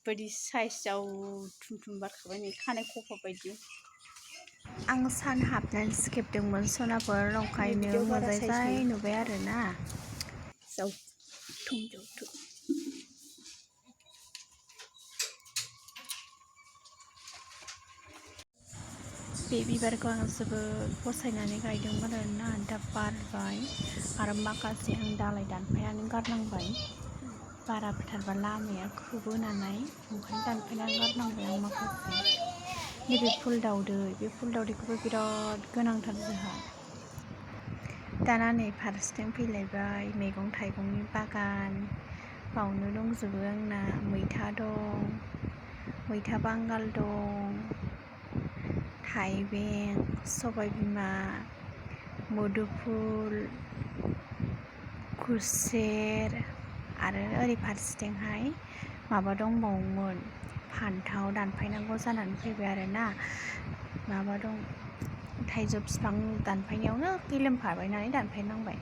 बायदि साइजआव थुमथुम बारखाबाय नै खानाय खफा बायदि। आं सान हाबनानैसो खेबदोंमोन सनाफोर, ओंखायनो मोजाङै नुबाय आरोना। जावथुम जावथुम बे बिबारखौ आं जोबोद फसायनानै गायदोंमोन आरोना, दा बारबाय आरो माखासे आं दालाय दानफायनानै गारनांबाय। बारा बुथारबा लामाया खोबोनानै, ओंखायनो दानफायनानै गारनांबाय आं माखासे। नैबे फुल दाउदै, बे फुल दाउदैखौबो बिराद गोनांथार जोंहा। दाना नै फारसेथिं फैलायबाय मैगं थाइगंनि बागान, बावनो दंजोबो आंना। मैथा दं, मैथा बांगाल दं, थाइबें, सबायबिमा, मुदुफुल, खुसेर आरो ओरै फारसेथिंहाय माबा दंबावोमोन, फान्थाव दानफायनांगौ जानानै फैबाय आरोना। माबा दं, थाइजौ बिफां दानफायनायावनो गिलोमफाबाय नालाय दानफायनांबाय।